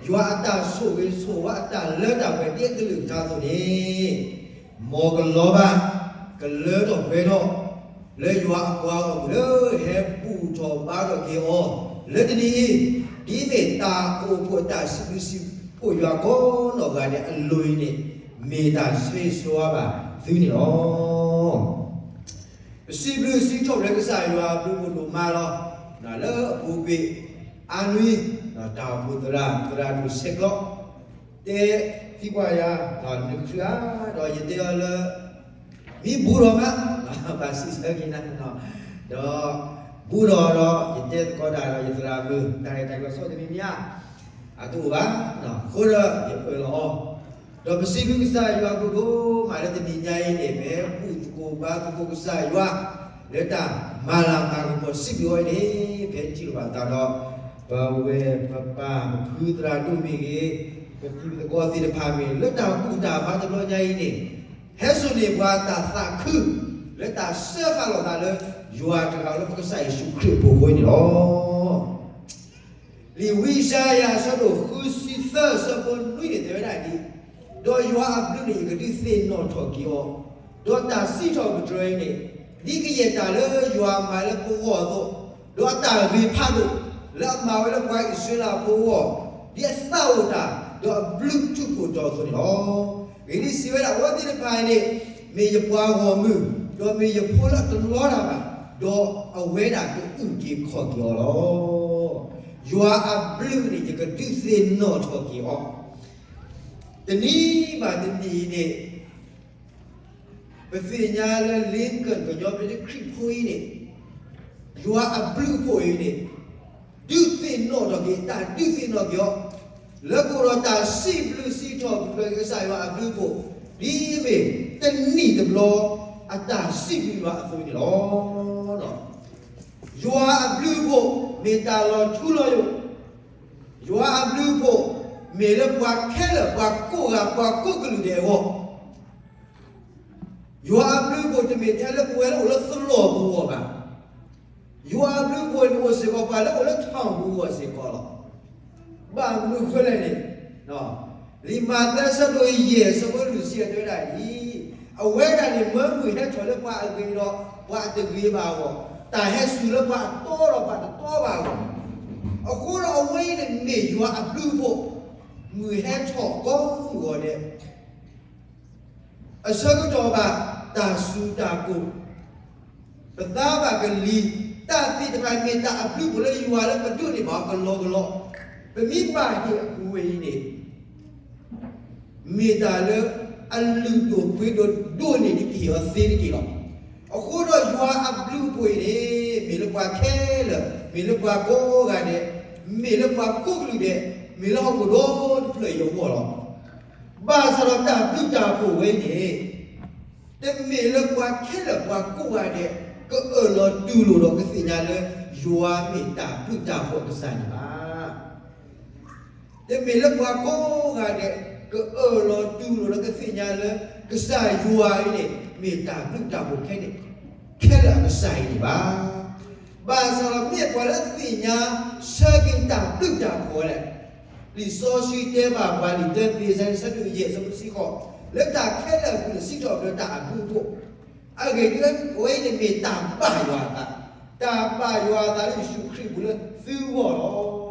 ယွၤအတၢ်ဆိၣ်ဂ့ၤဆိၣ်ဝါ အတၢ်လၢတၢ်ပှဲၤ ဒ်အကလုၢ်ကထါအသိးန့ၣ်, မ်ကလီၤဘၣ် ကလၢထီၣ်ပှဲၤထီၣ် လၢယွၤအပှၤဂီၢ်မုၢ်လၢဟဲဘူၣ်ထီၣ်ဘါထီၣ်က့ၤအီၤ လၢတနံၤအံၤ, ဒ်အမ့ၢ်တၢ်အိၣ်ဖှိၣ်အတၢ်စံးဘျုးစံးဖှိၣ်ယွၤကိးနီၢ်ဂၤဒဲးအလိၤအံၤန့ၣ်, မ့ၢ်တၢ်ဆိၣ်ဂ့ၤဆိၣ်ဝါဘၣ်သုန့ၣ်လီၤ. ပစံးဘျုးစံးထီၣ်ပတြၢၤကစၢ်ယွၤအဘျုးအဖှိၣ်ဒိၣ်မးလီၤ. လၢအပူၤကွံာ်အါနွံ, တၢ်အိၣ်ဖှိၣ်သရၣ် သရၣ်ဒိၣ်ဆဲးကျိး တဲသံကွၢ်ယၤ နကဆှၢဧါ, ဒီးယတဲအီၤလၢ မ့ၢ်ဘူးထီၣ်မး, ဘၣ်စံးဆၢက့ၤနၤ, ဒီး ဘူးထီၣ်ဒီး ယတဲသကိးတၢ်ဒီးယသရၣ်မုၣ် တၢ်ရဲၣ်တၢ်ကျဲၤဆီတမံၤမံၤဧါ, အတအိၣ်ဘၣ်, အဃိဒီးယအၢၣ်လီၤအီၤ, ဒီးပစံးဘျုးကစၢ်ယွၤအဘျုးဒိၣ်မးလၢတနံၤညါအံၤန့ၣ် ပဟဲဘူၣ်သကိးဘါသကိးကစၢ်ယွၤ လၢတၢ်မၤလၤမၤကပီၤစံးဘျုးအီၤအံၤန့ၣ် ပဟဲထံၣ်လိာ်ဘၣ်သးဒီး ပဝဲၢ်ပပၢ်ပဖုသရၣ်ဒိၣ်မ့ၢ်ဂ့ၤ, ပတံၤသကိးသ့ၣ်တဖၣ်မ့ၢ်ဂ့ၤ လၢတၢ်ဘူၣ်တၢ်ဘါတဘျီညါအံၤန့ၣ်, ဟဲစိာ်န့ၢ်ပှၤတၢ်သးခု လၢတၢ်စၢဃာ်လိာ်သးလၢ ယွၤတဂၤလၢပကစၢ်ယ့ၣ်ၡူးခရံာ်အပူၤအဃိန့ၣ်လီၤ. လံာ်ဝံယၡါယၤအဆၢဒိၣ်ဃုဆံသၢ အဆၢဖိနွံန့ၣ် တဲဝဲဒၣ်ဒ်, ဒီးယွၤအဘျုးန့ၣ် ယကဒုးသ့ၣ်နီၣ်ထီၣ်က့ၤအီၤ, ဒီးတၢ်စံးထီၣ်ပတြၢၤအံၤန့ၣ်, ဒ်ကယဲၢ်တၢ်လၢယွၤမၤလၢပဂီၢ်အသိး, ဒီးအတၢ်ဂ့ၤဖးဒိၣ် လၢအမၤဝဲလၢပှၤအံၣ်စရ့လးဖိအဂီၢ်, ဒ်အသးအိၣ်တၢ် ဒီးအဘျုးထူးဖှိၣ်ထီၣ်အသိးန့ၣ်လီၤ. ဂ့ၢ်ဒ်စံးဝဲဒၣ် အဝဲသ့ၣ်တဖၣ်အံၤန့ၣ် မ့ၢ်ယပှၤဂီၢ်မုၢ်, ဒီးမ့ၢ်ယဖိလၢအတလီတၢ်ဘၣ်, ဒီးအဝဲဒၣ်ကအုၣ်က့ၤခီၣ်က့ၤအီၤလီၤ. ယွၤအဘျုးန့ၣ် ယကဒုးသ့ၣ်နီၣ်ထီၣ်က့ၤအီၤ, တနံၤဘၣ်တနံၤအံၤန့ၣ် ပသ့ၣ်ညါလၢ Lincoln ကညီဘျၢထံခရံာ်ဖိအံၤန့ၣ်, ယွၤအဘျုးအဖှိၣ်အံၤန့ၣ် ဒုးသ့ၣ်နီၣ်ထီၣ်က့ၤ, တၢ်ဒုးသ့ၣ်နီၣ်က့ၤအီၤ လၢကအိၣ်ဒီးတၢ်စံးဘျုးစံးထီၣ်ပတြၢၤက့ၤကစၢ်ယွၤအဘျုးအဖှိၣ် ဒ်အမ့ၢ်တနံၣ်တဘျီ အတၢ်စံးဘျုးယွၤအသိးန့ၣ်လီၤ. ယွၤအဘျုးအဖှိၣ် မ့ၢ်တၢ်လီၤထူလီၤယိာ်, ယွၤအဘျုးအဖှိၣ် မ့ၢ်လၢပှၤခဲလၢာ် ပှၤကိးဂၤ ပှၤကိးကလုာ်ဒဲးအဂီၢ် ယွၤအဘျုးအဖှိၣ် တမ့ၢ်ထဲလၢပဝဲလၢအိၣ်လၢသလီၢ်ပူၤအဂီၢ်ဘၣ်. ယွၤအဘျုးအဖှိၣ်န့ၣ်အိၣ်စ့ၢ်ကီး ပှၤလၢအိၣ်လၢထီၣ်ပူၤအဂီၢ်စ့ၢ်ကီးလီၤ. ဘၣ်မနုၤဃိလဲၣ်န့ၣ်, လံာ်မးသဲအဆၢဒိၣ်ယဲၢ် အဆၢဖိလွံၢ်ဆံ တဲဝဲဒၣ်ဒ်အံၤ, အဝဲဒၣ်န့ၣ် မၢမုၢ်ဟဲထီၣ်လၢပှၤအဂ့ၤဒီး ပှၤအတဂ့ၤဘၣ်အဂီၢ်, တၢ်ဟဲစူၤလၢပှၤအတီဒီးပှၤတတီဘၣ်အဂီၢ်, အဃိဒီးအဝဲအံၤန့ၣ်မ့ၢ်ယွၤအဘျုးအဖှိၣ်, မုၢ်ဟဲထီၣ်ကိးဂီၤဒဲး အဆၢကတီၢ်ဘၣ် တၢ်စူၤတၢ်ကိၢ်, ပသါဘၣ်ကလံၤ, တၢ်သ့ၣ်တဖၣ်မ့ၢ်တၢ်အဘျုးအဖှိၣ်လၢယွၤလၢပဒိးန့ၢ်ဘၣ်အီၤကလီကလီ, ပမ့ၢ်ဘၣ်ဟ့ၣ်အပူၤဝဲအံၤန့ၣ် မ့ၢ်တၢ်လၢအလုၢ်ဒိၣ်ပှ့ၤဒိၣ်ဒိၣ်န့ၢ်ဒံးကဟ့ၣ်အီၤသ့တက့ၢ်လီၤ. အဃိဒီးယွၤအဘျုးအဖှိၣ်အံၤန့ၣ် မ့ၢ်လၢပှၤခဲလၢာ်, မ့ၢ်လၢပှၤကိးဂၤဒဲး, မ့ၢ်လၢပှၤကိးကလုာ်ဒဲး, မ့ၢ်လၢဟီၣ်ခိၣ်ဒီတဖျၢၣ်အံၤအဂီၢ်လီၤ. ဘၣ်ဆၣ်ဒီးတၢ်ဘျုးတၢ်ဖှိၣ်ဝဲအံၤန့ၣ် တမ့ၢ်လၢပှၤခဲလၢာ်ပှၤကိးဂၤဒဲး ကအၢၣ်လီၤတူၢ်လိာ်ဒီးကသ့ၣ်ညါလၢ ယွၤမ့ၢ်တၢ်ဘျုးတၢ်ဖှိၣ်အကစၢ်န့ၣ်ဘၣ်. တမ့ၢ်လၢပှၤကိးဂၤဒဲး ကအၢၣ်လီၤတူၢ်လိာ်ဒီးကသ့ၣ်ညါလၢ ကစၢ်ယွၤအံၤန့ၣ် မ့ၢ်တၢ်ဘျုးတၢ်ဖှိၣ်ခဲလၢာ်အကစၢ်အံၤန့ၣ်ဘၣ်. ဘၣ်ဆၣ်ဒီးမ့ၢ်ပှၤလၢအသ့ၣ်ညါဆၢက့ၤတၢ်ဘျုးတၢ်ဖှိၣ်လဲၣ်. လံာ်စီဆှံတဲဘၣ်ပှၤ လံာ်တၢသ့းစၤ အဆၢဒိၣ်ယဲၢ် အဆၢဖိတဆံဃိး, လၢတၢ်ခဲလၢာ်အပူၤန့ၣ် စံးထီၣ်ပတြၢၤတၢ်အဘျုးအဖှိၣ်, အဂ့ၢ်ဒ်အံၤ, အဝဲအံၤန့ၣ်မ့ၢ်တၢ်ဘၣ်ယွၤအသး, တၢ်ဘၣ်ယွၤအသးလၢယ့ၣ်ၡူးခရံာ်အပူၤလၢသုဂီၢ်လီၤ.